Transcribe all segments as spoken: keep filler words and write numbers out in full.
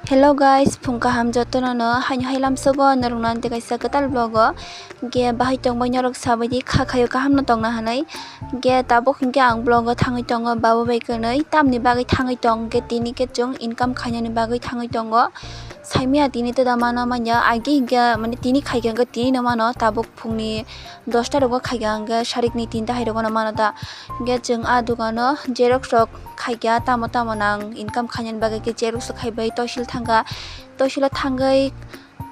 Hello guys, phung kaham jotono no, haino hai lamsogo norokno ang tei kaisa kwtal vlog o. Ge bahai tongbai norok sabaidi kha khayo kaham no tongna hinwi. Ge tabuk hinkhe ang vlog o thangwi tongo babo bai kwnwi, tamni bagwi thangwi tong ge tini khe chwng income khainani bagwi thangwi tongo. Saimya tini toda mano manya, agi hinkhe mane tini khaikha hinkhe tini no mano, tabuk phungni dosta rogo khaikha hinkhe sarikni tinta hai rogo no mano da. Hinkhe chwng a dogano xerox rok khaikha, tamo tamo nang income khainani bagwi khe xerox rok khaibai tosil thangkha, tosilo thangwi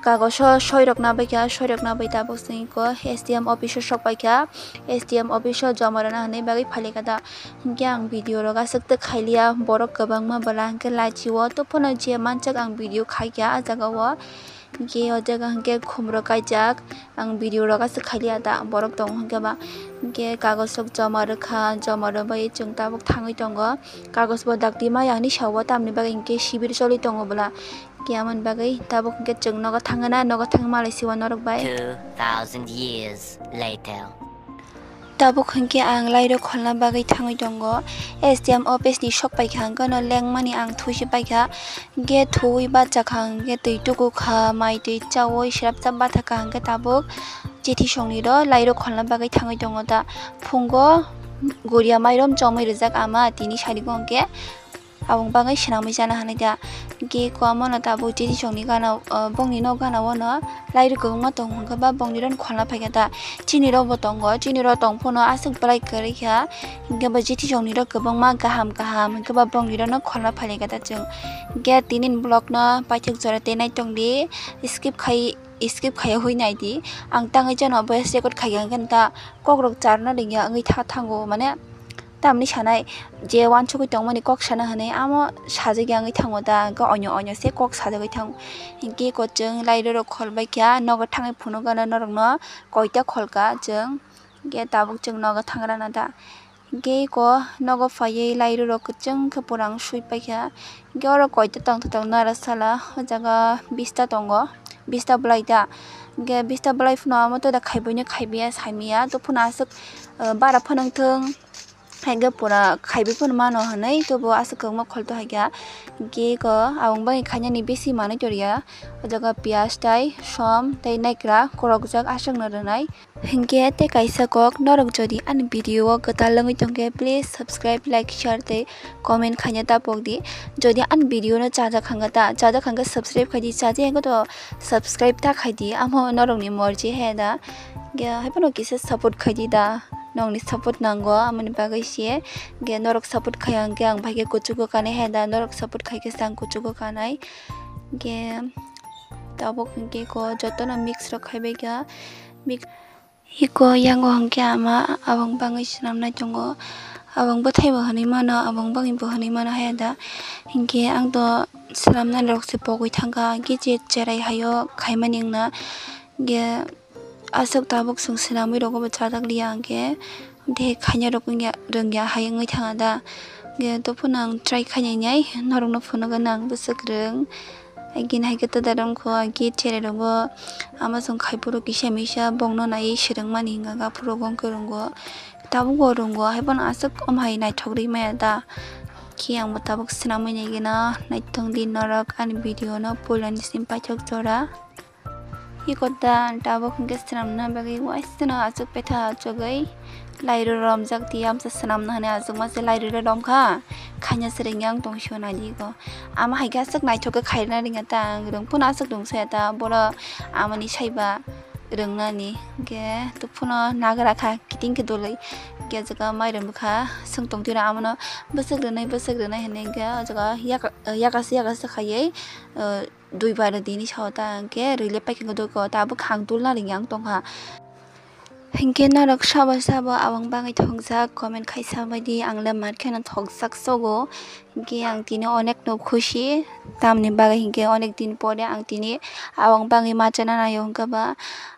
kagoso soi rok nabaikha, soi rok nabai tabuk chwng iko S D M office o sok paikha, S D M office o joma rwna hinwi bagwi phailekha da. Hinkhe ang video rok aswk twi khailiya, borok kwbangma bwla hinkhe lachio, tei phano je manjak ang video khaikha a jaga o. Hinkhe o jaga hinkhe khumrok kaijak, ang video rok aswk khailiya da, borok tongo hinkhe ba. Hinkhe kagoj rok joma rwkha, joma rwbai chwng tabuk thangwi tongo. Kagoj bo dakti maya hinwi sao, tamni bagwi hinkhe sibir choli tongo bwla. Hinkhe amoni bagwi tabuk hinkhe chwng nogo thangna, nogo thangwi malai siwa norok bai. Two thousand years later. Tabuk hinkhe ang lairok kholna bagwi thangwi tongo. S D M office ni sok paikha, hwnkhe no lengmani ang thuisi paikha. Hinkhe thuwi bachakha, hinkhe twi tukukha, mai twi chaui srapsa bathakha, hinkhe tabuk chithi songniro lairok kholna bagwi thangwi tongo da. Phungo guria mairum chomwi rijak ama tini sarigo hinkhe. Aboni bagwi swnamwi chana hinwi da. Hinkhe kwmano tabuk chithi songni gana, o, bongni nok gana o no lairok kwbangma tongo, hinkhe ba bongni rok kholna phaikha da. Chini rok bo tongo, chini rok tong phano aswk bwlai kwrwi kha. Hinkhe ba chithi songni rok kwbangma kaham kaham, hinkhe ba bongni rok no kholna phaikha da chwng. Hinkhe tini ni vlog no paithak jora tei naitong di, skip khai, skip khai hui nai di. Ang tangwi chano voice record khaikha, hinkhe ta kok rok charna rwngya wngwi tha thango, mane tamni sanai je uansugwi tongmani kok sana hinwi amo sajagya wngwi thango da, hwnkhe onyo onyo se kok sajagwi thango. Hinkhe eko chwng lairok kholbaikha, nogo thangwi phunukgana norokno koita kholka chwng, hinkhe tabuk chwng nogo thangrana da. Hinkhe eko nogo phaiwi lairok kwchwng khe pura ang sui paikha. Hinkhe oro koita tongthotok nara sala, o jaga bista tongo, bista bwlai da. Hinkhe bista bwlai phano amo toda khaibaino khaibiya saimiya, to phano aswk, eh, bara phano wngthung. Haikhe pura khaibai phano mano hinwi tobo aswk kwbangma kholto haikha. Hinkhe eko aboni bagwi khainani bisi manwi toriya. O jaga piyaj tai som tei naikra khorokjak aswkno rwnai. Hinkhe tei kaisa kok, norok jodi ani video o kwtal wngwi tongkhe, please subscribe, like, share tei comment khaina ta pokdi. Jodi ani video no chajak hangkha ta, chajak hangkhe subscribe khaidi, chajak hangkhe to subscribe ta khaidi, amo norokni morji he da. Hinkhe haiphano kisa support khaidi da. Nokni support nango, amoni bagwi se. Hinkhe norok support khaiya hinkhe ang baikhe kuchugo kanai hai da, norok support khaikhe se ang kuchugo kanai. Hinkhe tabuk hinkhe eko jotono mix rok khaibaikha. Mix, eko yango hinkhe ama abang bangwi swnamnai tongo. Abang bwthaibo hinwi mano, abang bangwibo hinwi mano hai da. Hinkhe ang to swnamnai rokse pogwi thangkha, hinkhe je cherai haio khaimani wngna. Hinkhe aswk tabuk chwng swnamwi rogo bo chajak liya hinkhe, de khaina rok wngya, rwngya hai wngwi thangya da. Hinkhe to phano ang try khainai nai, norokno phunukgwi nang bwswk rwng. Agini hai khe to da rwngkho, agi cherai rokbo ama chwng khai phuru kisa misa bongno naiwi swrwngmani hinkha, aphuru bo wngkhe rwngo. Tabukbo rwngo, haiphano aswk omo hai naithok rwi maya da. Khe ang bo tabuk swnamwi naigwino, naithok di norok ani video no puilani simi paithak jora. Eko da ang tabuk hinkhe swnamna bagwi waisano achuk petha achugwi lairok romjak di, amsa swnamna hwnwi achukma se lairok romkha, khaina se rwngya ang tong sio naidi eko. Ama hai khe aswk naithok khe khaina rwngya ta, ang rwng phano aswk rwng saya ta, boro amani saiba rwngnani. Hinkhe to phano nagra kha kiting khe doli, hinkhe jaga mairum bwkha swng tong twi rw amano bwswk rwnai bwswk rwnai hwnwi hinkhe o jaga yaka, yakasa yakasa khaiwi, o, dui bar dini sao ta hinkhe rwile paikha duko ta bwkhang tulna ringya ang tongkha. Hinkhe norok sabo sabo abang bagwi thokjak comment khaisa baidi, ang le mar kheno thokjak sogo. Hinkhe ang tini onek no khusi, tamni bagwi hinkhe onek din pore ang tini abang bagwi ma chana naio hinkhe ba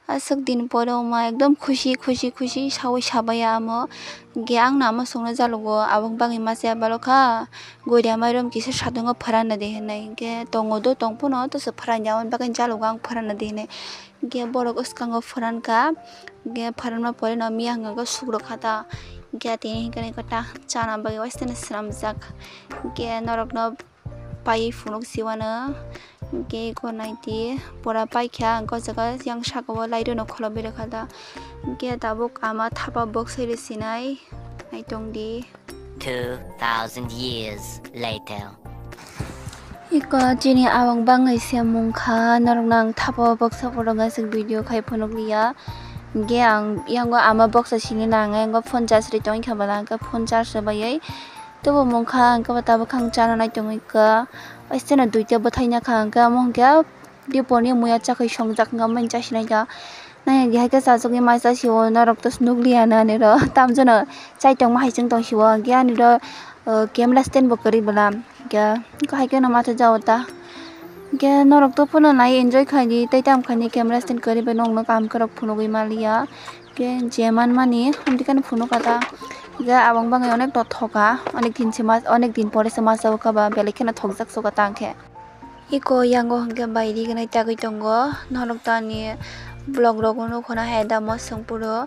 aswk din pore wngma ekdom khusi khusi khusi saui sabaiya amo. Hinkhe ang no amo songno jalogo abang bagwi ma chaya balokha. Goria mairum kisa satungo phwrana de hinwi hinkhe tongo do tong phano, to se phwranya, aboni bagwi jalogo ang phwrana de hinwi. Hinkhe borok bwskango phwrankha, hinkhe phwranma pore no miya hwnka khe sukrok kha ta. Hinkhe tini hinkhe ta chana bagwi waisano swnamjak. Hinkhe norokno paiwi phunuk siwano. Hwnkhe eko naidi pura paikha, hwnkhe o jaga yang saka o light rwno khulobwi rwkha da. Hwnkhe tabuk ama thapa box sai rwsinai, naitongdi. Two thousand years later. Eko chini awang bangwi se mungkha, norokno ang thapa box o phunukna aswk video khai phunukliya. Hwnkhe ang yango ama box o sini nang, yango phone charge rwi tongkha bwla, hwnkhe phone charge rwbaiwi. Tobo mungkha ang kebo tabuk khang chana nai tongwi kha. Aisteno duita bwthai nakha ang khe, amo hwnkhe dipor ni muya chakhwi songjak wngkha, mani chasinai kha. Nai di hai khe chachugwi mai chasio, norok to nukliya na niro. Tamjono chai tongma hai chwng tong sio, hwnkhe ani ro, uh, camera stand bo kwrwi bwla. Hwnkhe hai kheno ma cha jao ta. Hwnkhe norok to phano nai enjoy khaidi, tei tam khaini camera stand kwrwi bai nokno kaham khe rok phunugwi maliya. Hwnkhe je manmani hamdi kheno phunukha ta. Hwnkhe abang bangwi onek no thoka, onek din se ma, onek din pore se ma chao kha ba, belai kheno thokjak suka ta hwnkhe. Eko yango hwnkhe bai rignai tagwi tongo, norok to ani vlog rogo nukho na hai da mosong phuru.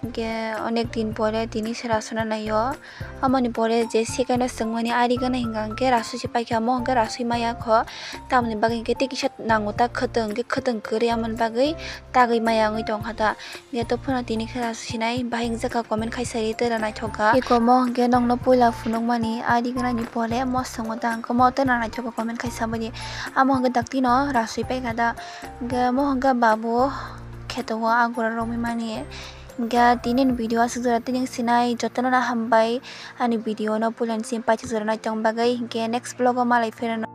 Hwnkhe onek din pore tini se rasuna naio. Amoni pore je second o chwngmani ari gana hinka hwnkhe rasui se paikha, mo hwnkhe rasui maya kho. Tamoni bagwi hwnkhe tei kisa nango ta khwtwng, hwnkhe khwtwng kwrwi amoni bagwi tagwi maya wngwi tongkha ta. Hwnkhe to phano tini khe rasui sinai, bahai wngjakha comment khai sari tera naithok kha. Eko mo hwnkhe nokno puila phunukmani ari gana ni pore mo chwngmo ta hwnkhe mo tera naithok kha comment khai sabani. Amo hwnkhe daktino rasui paikha ta. Hwnkhe mo hwnkhe babu kheto o agura romwi mani. Hwnkhe tini ni video aswk jora tini sinai jotono no hambai. Ani video no puila ni simi paithak jora nai tong bagwi, hwnkhe next vlog o malai phirano.